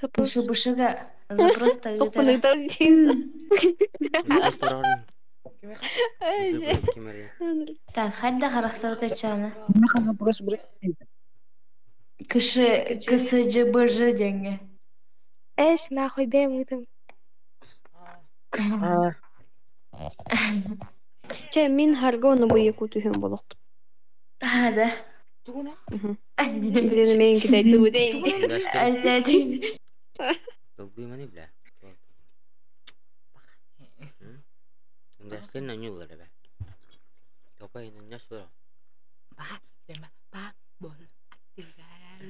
Запрос. Бышыга запрос Тохпун ыытара. ыытар диэн. Запрос турарын. Кимиэхэ? Забыл кимэри. Так, хайда харахсабыт ачаана. Вопрос Кш КСЖБЖ диэҥҥэ. Эш, нахуй бэйэм ыытым. Аа. Чэ, мин харга ону бу якутуһун болохпут. А, да. Тугунан? Блин, мен китайдыбыт эй. Тугунан? Здрасте. Долгуйманы бля. Здрасте, на нюллар бе. Топа и на сура. Ба, лема, ба, бол, аттыгар.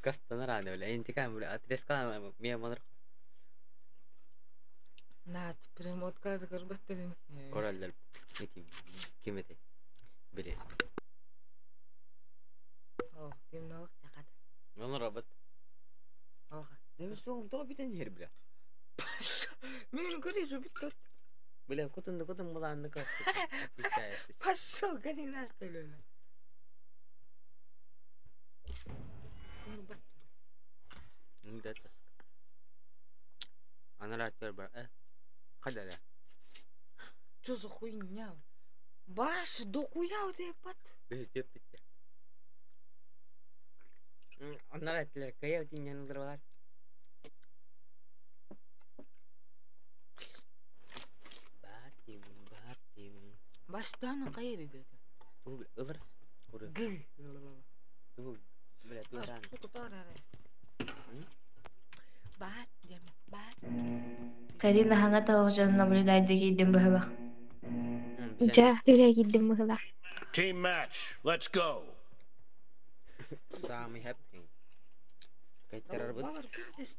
Кастанар аны бля. Интикам бля. Атреска мия маныр. Наат, перемотка көрбөттөрүн. Кораллар. Эти ким эти? Били. О, кимнок тахат. Маныр робот. Оха. Деме сугум то битен хер бля. Мен көрү бүттөт. Бля, кутун кутун буланны касты. Пошел, гони нас төлөмө. Ана раттер бар. Када да. Что за хуйня? Баш, дохуя вот ебать. Бөтөп битте. Анар эттилер, кая тинен ылдырбалар. Бар тим, бар тим. Баштан кайыр иди. Ту ылыр. Уры. Г. Ту бля, ту ран. Бар, дем, бар. Карина хаҥа талаҕдьон наблюдайды киирдим быһыылаах. Дьэ, үлэ киирдим быһыылаах. Team match. Let's go. Самый happy. Кайтерар бут. Балар күнтес.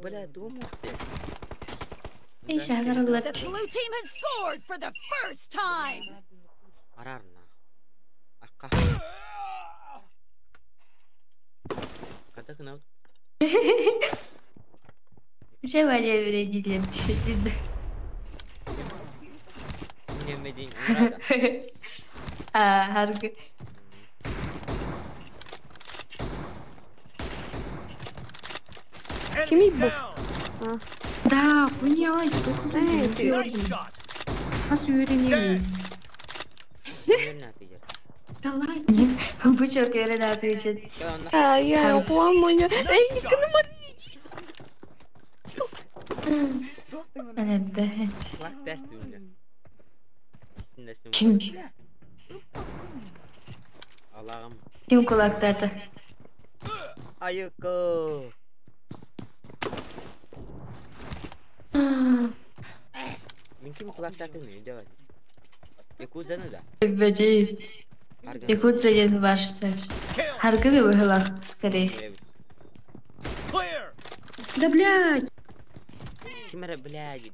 Бля, дому. Эй, шаһаралар. The blue team has scored for the first time. Арарна. Акка. Ката кына. Дьэ, Валя билэ диэн. Немедин урада. А, харгы. Кими Enemy bu? down. Да, поняла, что Эй, ты. Nice shot. Nasıl öğrenemiyorum? Нер Да ладно. Бу чокер да отвечает. А, я помню. Эй, Nice shot. Анадда. Лак тест үнне. Ким? Аллагым. Ким кулактата? Айыко. Мин ким кулактатын мен давай. Якузаны да. Бэди. Якутса диэн башта. Харгы быһыылаах, скорее. Clear. Да блядь. Ким эре блядь.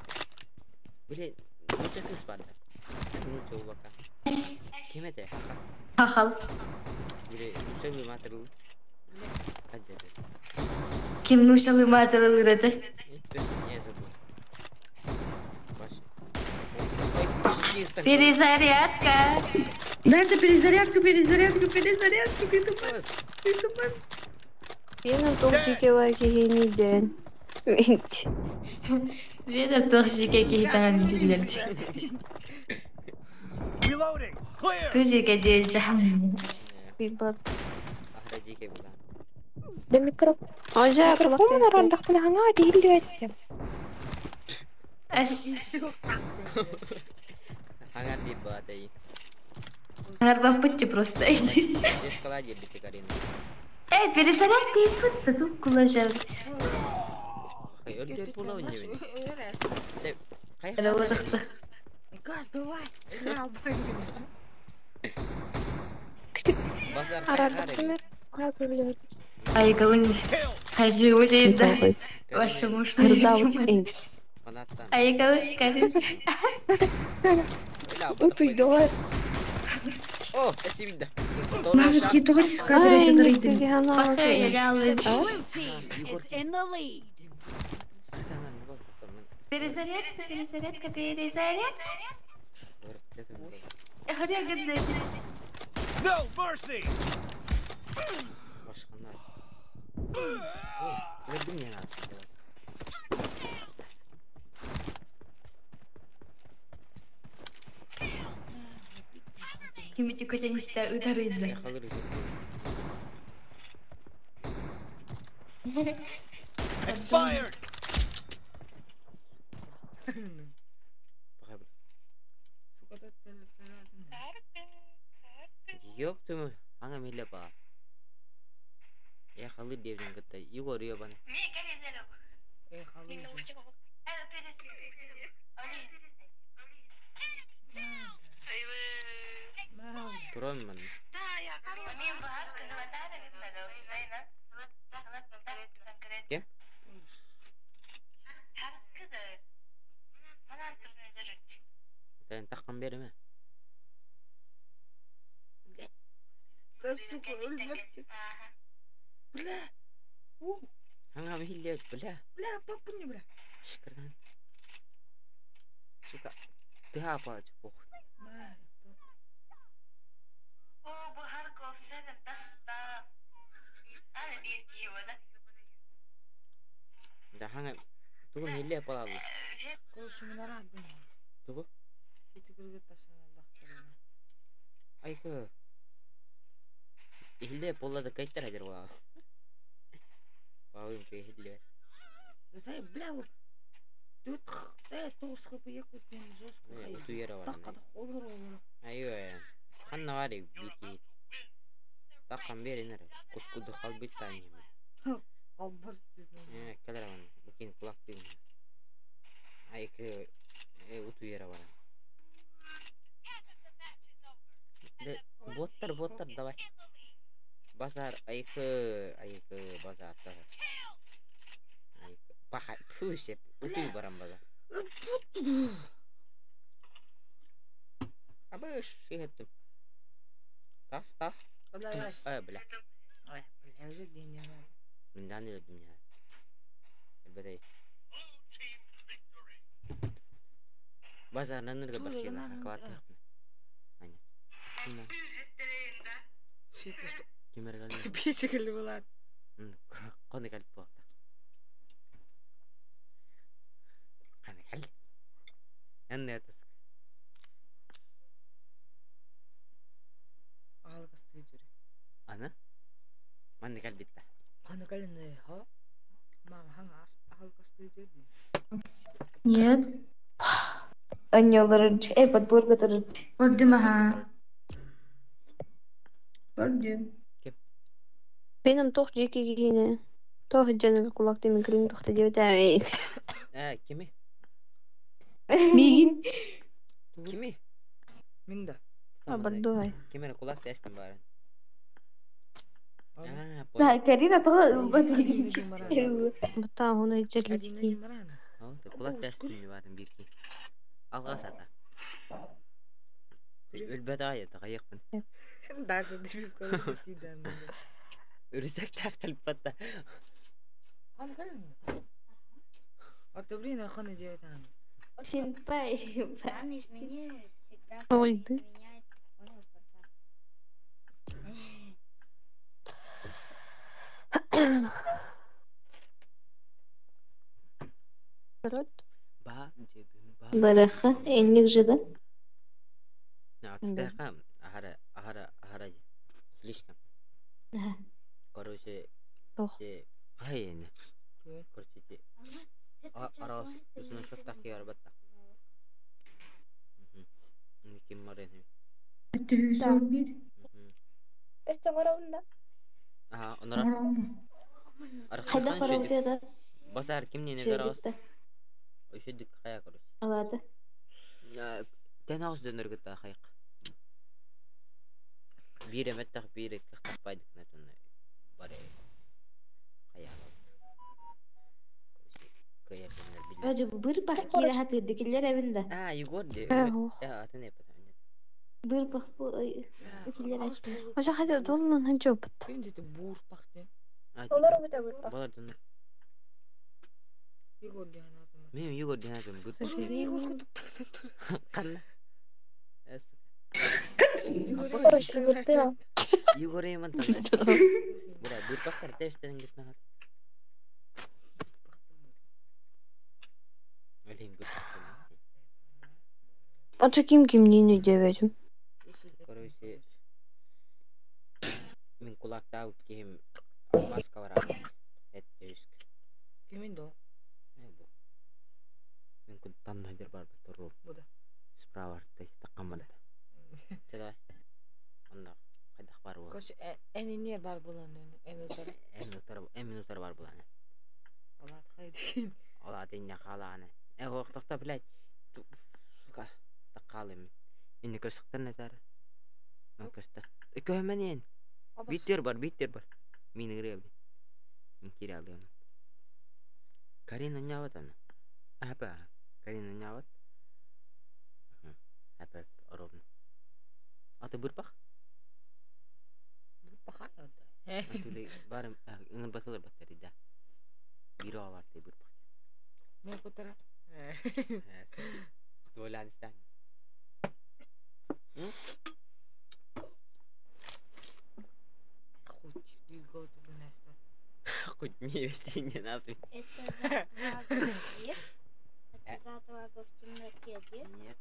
Блин, нуча кыз бар. Нуча улака. Ким эте? Хахал. Били, нуча би матырыл. Хадда. Ким нушалы матырылыр этэ. Не забыл. Баш. Перезарядка. Да это перезарядка, перезарядка, перезарядка. Ты тупой, ты тупой. Менің тоқ жеке бар келгенейден. Вена туох жеке киһитаҕын иһиллэр. Reloading. Clear. Ту жеке диэн дьаһал. Бил бар. Ахра жеке була. Да микрофон. Ажа, микрофон арандақпын аңа дейілді Ас. Аңар дип бадай. Арбаппытчы просто. Ескала дебите Карина. Эй, перезарядка и тут кулажар. Хай, өлдер була үнне. Хай. Эле олорохто. Газ, давай. На, Базар Арандақпын Айгылын Kill. хайжы да. Ваша муж. Фанаттан. Айгылын Карина. Утуйдолар. О, спасибо. Навыки тоҕо Ай, дискадыр дьарыйдым. Пахай, Blue team is in the lead. Перезарядка, перезарядка, перезарядка. No mercy. Башканар. Ким не надо? Кимити көтенистэ ытарыйда. Expired! Ёб твою, аңа милле ба. Я халы девден кытта Егор ёбан. Туран ман. Кем? Тен таққан береме. Да, сука, өлбөттү. Бля. У, Аңа милле, бля. бля, папа не бля. Шикардан. Сука. Ты апа, похуй. Ма, тут. Да хаңа тугу милле палалы. Короче, мен арадым. Тугу? Эти кыргы ташына лақтырына. Айкы. Ихилде поллада кайттар хадер ва. Бауым хилле. Зай, бля, вот. Тут, тоғыз хп якут мен жестко хай. Уту yere var. Таққада олар олар. Айо. Ханна var бики. Таққан беринер. Кускуду қалбыстан. Қалбар дедім. Келер ван. Букин кулак дигин. Айкы уту yere var. Боттар, боттар, давай. Базар, айкы, айкы, базар, базар. Айкы, паха, пүсеп, уту барам базар. Абыш, шихеттим. Тас, тас. Бля, Ай, бля. бля, бля, бля, Миндан өлдүм я. Элбетей. Базар нанырга Тура бакила, гана клат. нанды. Аня. Кимер галли. Печі кілі болады. Коны калып буакта. Каны калли. Энне атас. Алғасты жүре. Ана? Манны калбитта. Қаны кәлінді, ха? Мама, хаң алғасты жүре. Нет. Анняларын, подборга тұрыр. Көрдүм аха. Көрдүм. Benim toh жеке кийини. Тох жаныл кулак демен кирин тохта деп атабайт. Кими? Мигин. Кими? Мен да. Абаддуай. Кимер кулак тестим барын. А, Да, Карина тох Один Бата хуна жерлики. Кулак тестим барын бирки. Алга сата. Өлбөт ай, тагайыкпын. Даже дебип көріп дейді. Үрүсәк тақылып батта. Қаны кәлінді. Ата, блин, қаны деп айтамын. Сенпай. Главное, измени всегда Ой, да. меняет. Понял, пока. Ба, жебим, ба. Бараха, энник жида. Ацтака, ахара, ахара, ахара. Слишком. Короче, Тох. те, ай, Короче, те, арас, үсүнө шоттак кияр батта. Ким бар эми? Түһүсүр бир. Аха, онора. Хайда караокеда. Базар кимнени карабыз? Өшөдүк кая короче. Алады. Тен ауыз дөнөргө та хайык. Бир эметтах бир кыктакпайдык натуна. Баре. Кая. Короче, кая биле. Ажы бир бах кире хатырды киллер эбинде. А, Егор де. Атын эп Бир бах бу киллер Ошо хайда долунун ханча бут. Ким дети бур пахты. Олар бут бут. Балар дөнөр. Егор деген атым. Мен Егор деген атым бир. Егор кудук Канна. Егор эман танда. Бура бир бактар тештен кесна. Өлейін бұрпақ. А таким кимнин өйдөөбөтүм. Короче, мин кулактаабыт киһим алмааска бараабыт. Этте үск. Кимин до? Э, бу. Мин куттан хайдыр барбыт туру. Бу да. Справа артай таккан барда. Чэ давай. Онда хайдах бар буол. Короче, эн иннер бар булан эн утары. Эн утар, эн мин утар бар буланы. Алат хайдыгин. Ола тиння хаалааны. Э, хоохтохто, блядь. Сука. Таккаалым. Инни көсөктөр нетар. Көстө. Көһмәнен. Биттер бар, биттер бар. Мин ырыа били. Мин кире алыам. Карина няват ана. Апа. Карина няват. Апа ровно. А ты бырпах? Бахай. Атуле барым ыңыр басылыр баттар да. Биро бар ты бырпах. Мен кутара. Двойланистан. Хоть we go to the next one. Хоть не вести не надо. Это за отвагу где? Это за отвагу в темноте где? Нет.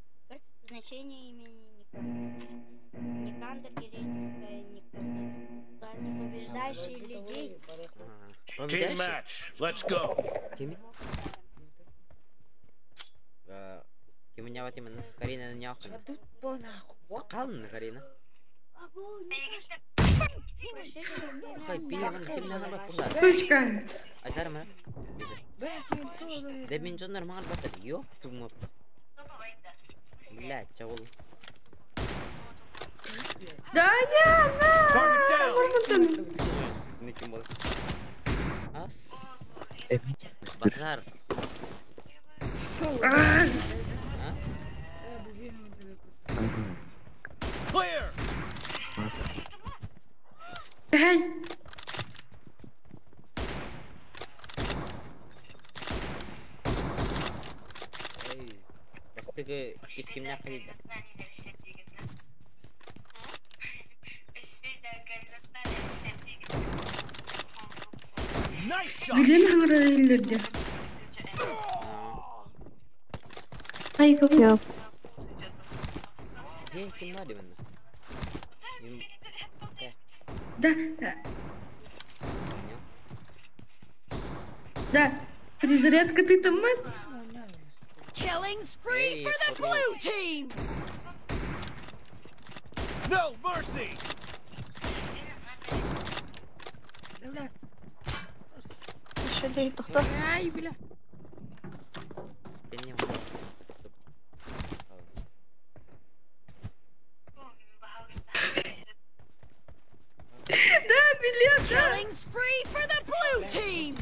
Значение имени Никандр. Никандр греческое Никандр. Побеждающий людей. Team match. Let's go. Кими? Кими няват именно? Карина няват. Тут по нахуй. Калын Карина. Хай пиявын кимнен бар пулар. Сучка. Айтар ма? Да мен жоннор маған батыр. Ёп тумып. Блядь, чагул. Да я на. Target down. Не ким бол. Ас. Базар. А, А? Clear. Эй, Эй. Бастыгы кис кимнә кыйды. Nice shot. билем хаңра эллерде. Ай, кого? Yok. Ей, ким бар именно? Им. Да, Понял. да. Перезарядка ты там, мать? Killing spree Эй, for the попал. blue team. No mercy. Şöyle тохто. Ай, бля. Я не могу. Да, билет, да. Killing spree for the blue team.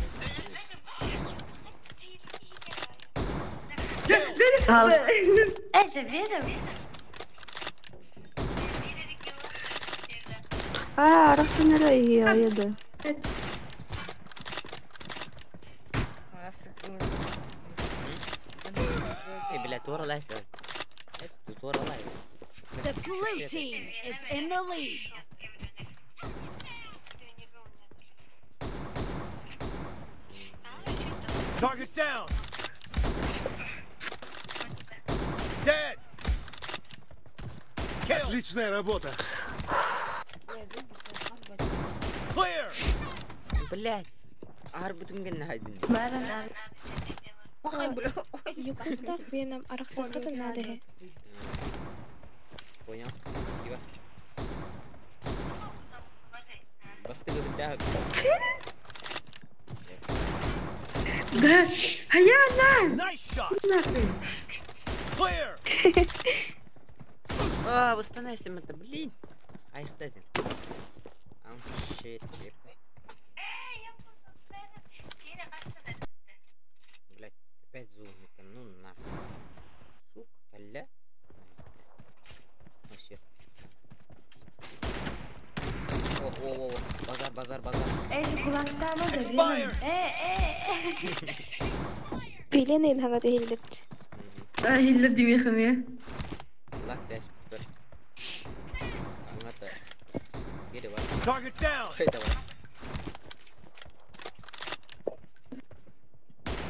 Да, да, да. Аа, арахсынара аяды. Эй, бля, тура лайса. Тура лай. The blue team is in the lead. Target down. Dead. Kill. Отличная работа. Clear. Блядь. Арбытым генне хайдын. Бахай бля. Юкуттах бенам арахсыхата надо. Понял? Спасибо. Бастыгы бля. Да. А я на. Nice shot. Нахуй. Clear. А, восстановись это, блин. Айхтадин. Ам, shit. Блядь, опять зум это, ну нахуй. Сука, ля. Вообще. О, о, о, о, базар, базар, базар. Expired. Билен хаңа хиллерд. Да, хиллер демехим я. Лак дэш бір. Аңата. Кире бар. Target down. Қайда бар.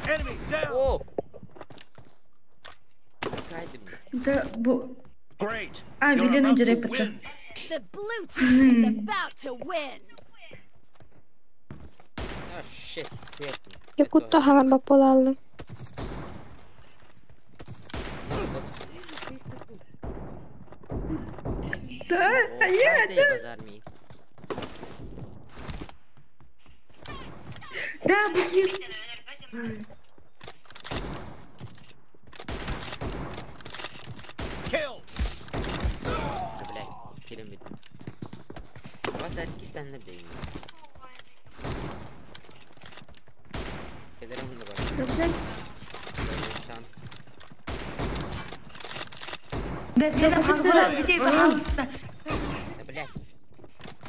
Enemy down. О! Да, бу... Great. А, You're Вилена about to Джерепета. win. The blue team is about to win. Oh shit, свет. Якутта хаган баппола алдым. Да, а я... Базар ми. Да, букет. Kill. Да, блядь, килем бит. Базар кистанна дейм. Кедерем хунда бар. Да, блядь. Шанс. Да, Веном хангура, битей, пожалуйста. Да, блядь.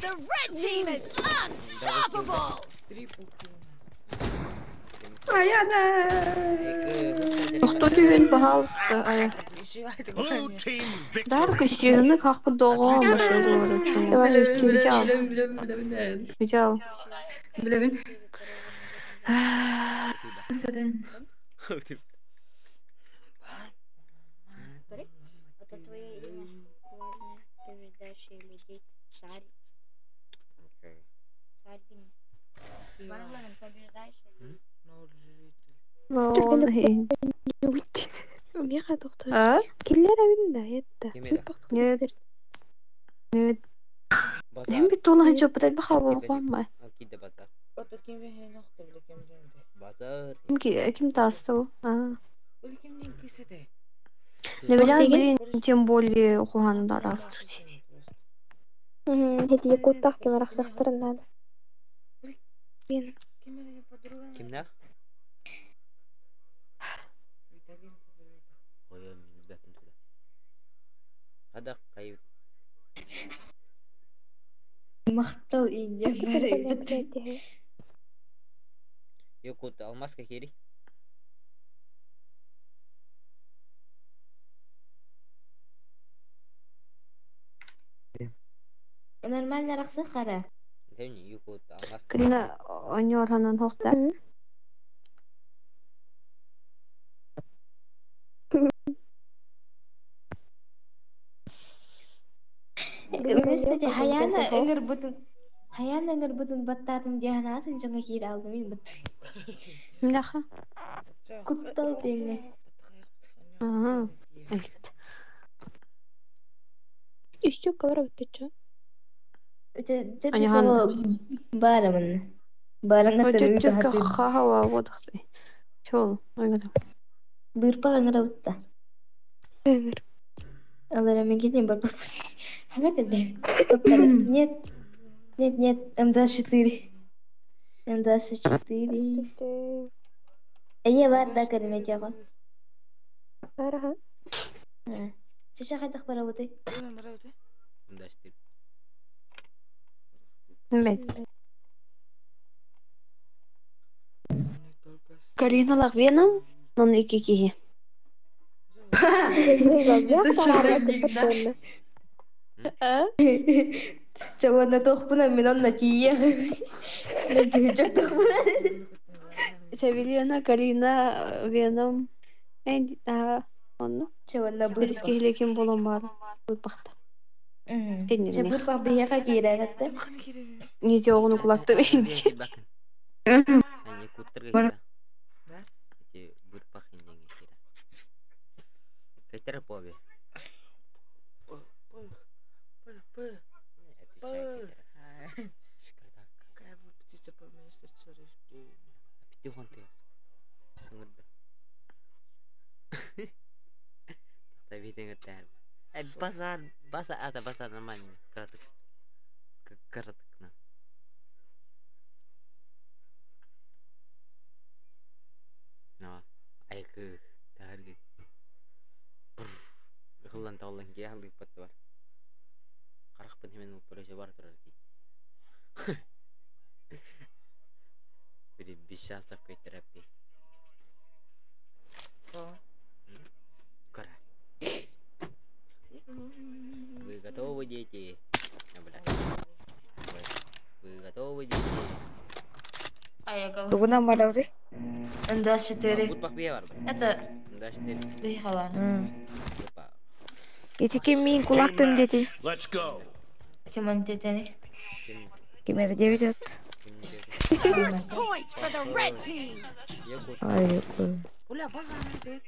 The red team is unstoppable. Трипл килл. А я, да. Тохто түһүн, пожалуйста. Ая. Blue team Дар victory. көстүүнү какы дого машина Билебин, Видел. билебин, билебин, билебин. Видел. Билебин. Сәден. Это твое имя буквально побеждающие людей. Царь. Царь. Парламент побеждающий людей. Меха доктор. Кимеда? Нет. Нет. Базар. Hem bir tuğla hiç öpüdel bir hava koyma. Киде базар. Ото ким бе нохто биле ким денде. Базар. Ким ки ким тасты ол? А. Били ким ден кисете. Не билен блин, тем более ухуганы да раз. Ким эле подруга? Кимнах? Виталин подруга. Ой, мен бәпін туда. Қада қайып. Мақтал Индия бәрі. Якут алмазка хери. Нормально рақсы қара. Тәуни якут алмаз. Кирина оньор ханан хохта. Кстати, Хаяна ыңыр бұтын Хаяна ыңыр бұтын баттатын дианатын жаңа кире алдым мен бұт. Мляха. Куттал деңе. Ага. Айкат. Өте Ани барымын. Барыңа Өтөттөккө хахава водахты. Чол. Айгат. Бырпа ыңыр аутта. Алара мен кетейін барып. Ага тебе. Нет. Нет, нет, М24. М24. Эйе бар да кәріне жағы. Шаша қайтақ бара өте. Мдаштыр. Мет. Карина Лахвеном, нон икики. Чауана тоқпына мен онна тие. Жа тоқпына. Савелина Карина Веном. Эн а онно. Чауана Билиске хилекин болон бар. Бакта. Ча бұрпақ бияға кейрәгәтті. Не жоғыны кулакты бейін. Бакын. Якуттарга кида. Эти бырпах инденге кира. Кайтара побе. Какая вы птица по месту рождения? Питихон ты. Ыңырда. Та видең өтәр. Базар, базар, ата базар нормально. Каратык. Каратык на. Но, айкы, таргы. Хыллан таулан ке алды патты бар. Каракпын hemen упырышы бар турар дейт. Бир биш жасап терапия. Кара. Вы готовы, дети? А, бля. Вы готовы, дети? Тугунан барабы? М24. Бутбак бие бар. Это М24. бейхалар. Опа. Ити ким миин Team кулактын дети. match. Let's go. Ким он тетени? Ким Ким эрэ диэбит от. ким диэти? First point for the red team. Якут Ай, ой. Бля, базар ты.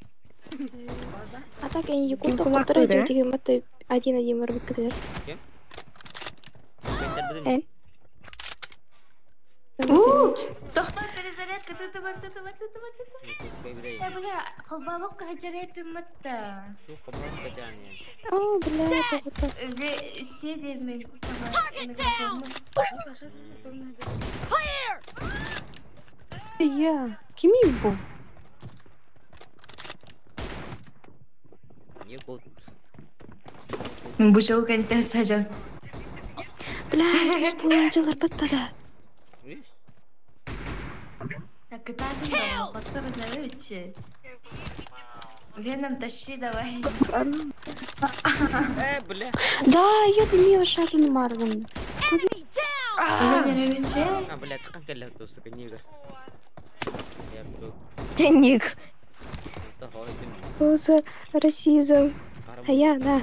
Базар. А так я Ким якутов, кулактыр, который да? идет, это один-один барбыт Ким? Ким? Эн. Уу! Тохтоо перезарядка тутума тутума тутума тутума. Якут Э, бля, холбамыкка хачареппин матта. Ту хабар качаан. О, бля, тоҕото. Седемин. Target down. Clear. Я. Кимий бу? Якут. Бу шоу кентен сажан. Бля, буланчылар баттада. Видишь? Так, кытаатын да, хотор знаете. Веном тащи давай. Бля. Да, я думаю, шажын марвын. Enemy down. Веном А, бля, ты как ты, сука, нига. Я тут. Ник. Это хойдем. Что за расизм? А я, да.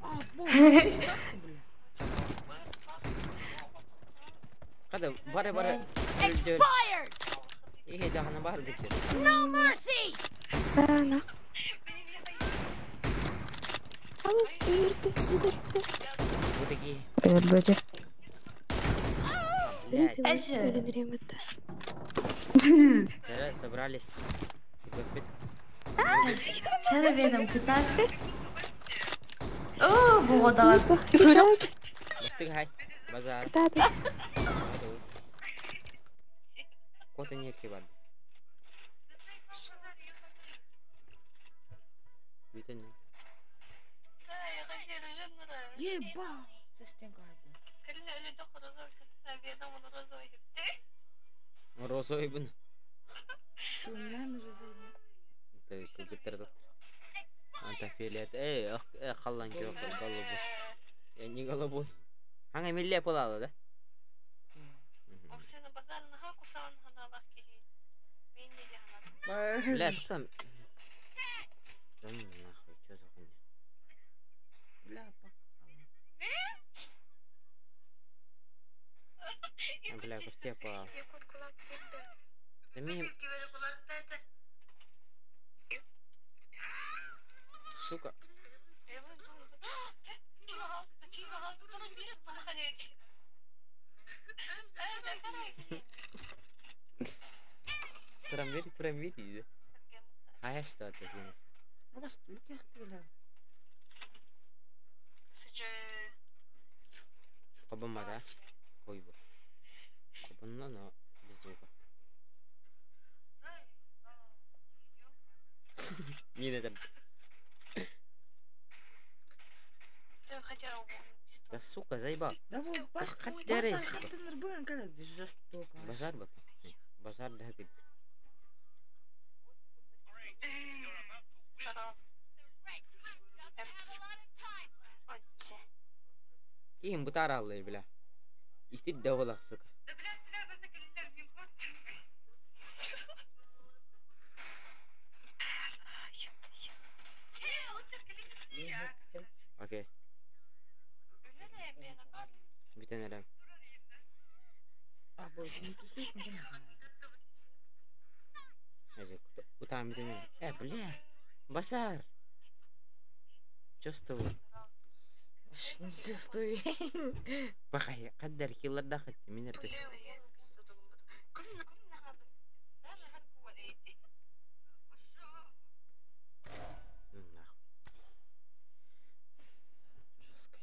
А, боже, бля. Kada bare bare. Expired. Ihe dahana bahar gitsin. No mercy. Да, на. Ау, иди, иди, Bu dagi. Өлбөтө. Блядь. иди. Вчера собрались. Типа, Чара Веном кытаатын. Оо, бу одаган. Бастык хай. Базар. Кытааты. Кота не кибад. Бүтін. Еба. Сестен кайды. Розовый бун. Туман розовый. Ты кылдыптыр доктор. Антафилет. Эй, ах, халлан кио голубой. Я не голубой. Ханга милле полала, да? Бля, тут там. Да ну нахуй, что за хуйня? Бля, пока. А, бля, кусте по. Да ми... Сука. Трамвери, трамвери. А я что это вынес? А бас үлкәхтилер. Кабама, да? Койбу. Кабанна, но без звука. Не надо. Да сука, заебал. Да бу баш Каттары, базар сука. хаттыныр бүгін кәдә жестоко. Базар бат. Базар да говорит. Ким бутар аллы, бля. Истит да олақ, сука. Окей. Бүтән әрәм. А бу түсүк Әже, утам бүтән. Э, бля. Базар. Чё с тобой? Не чувствую. Бахай, қаддар хиллар дахат, мин эртес. Ну нахуй. Жесткой.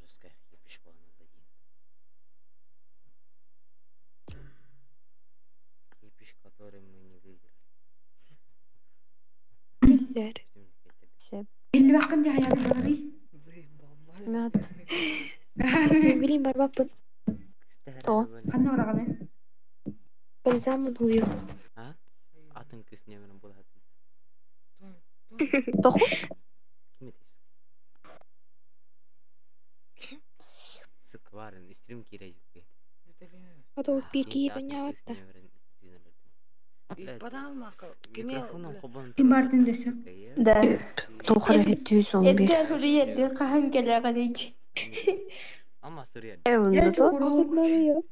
Жесткая ебишь была надо Ебишь, который мы не выиграли. Биллер. Билли бакын дия язылары. Заебал. Мят. Мен билим барбаппын. То. Канна ораганы? Бальзамын уйу. А? Атын кыз нөмірін болады. Тоху? Ким етесіз? Сыкварын, стрим кирежик. Ото пики понятно. Падамака. Микрофоном хобон Ким бардын дөсө? Да. Тухара 711. Эдгар суруйар хаһан кэлэҕиний? Ама суруйар. Эвнда Я то. чукуру.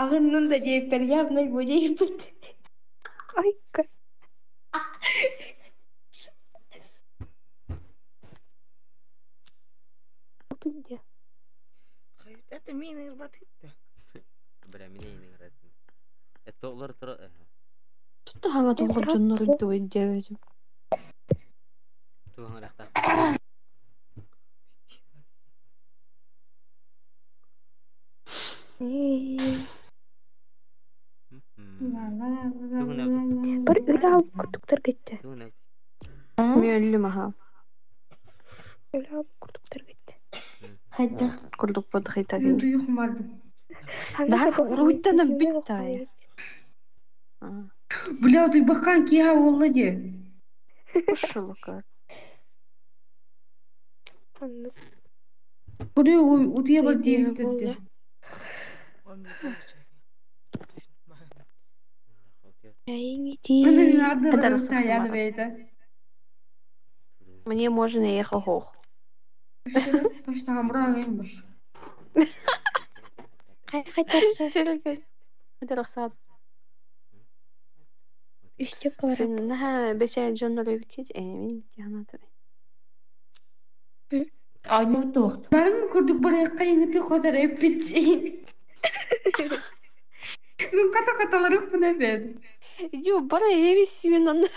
Аҕыннын да диэппэр явно бу диэбит. Айка. Тут где? Это мин ырбатытта. Бля, меня не нравится. Это олар тура. Тут хаңа тухар дьоннор дуйдебетим. Туһаң рахта. Бір өлі алып күрдіктер кетті. Туһаң Мөллүм аха. Өлі алып күрдіктер кетті. Хайдах Курдук бодхайта Мен туйухум бардым. Daha уруйтанан биттай. Бля, туйбаккан киha болла де. Ушулука. Көрү утуя бар дейбит. Мне можно ехал хох. Точно хамраа юм баш. Хайдарсаа. Үсте барап. Сен бече дьоннор эбиккит мен тианаты. Аймак туох. Барын көрдүк бар кайыңыты хотар эппит. Мен ката каталар бу нефед. Жо бара эбис мен онна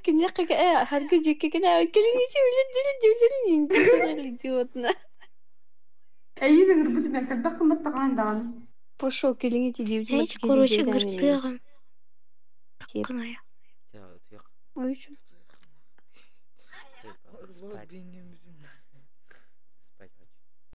кинеке э харгы жеке кена келиңичи билен дилен дилен идиотна. Эйин ырбыт мен калбак маттаган даган. Пошел келиңичи деп. Эч короче гыртыгым. Кыная. Ой, чё?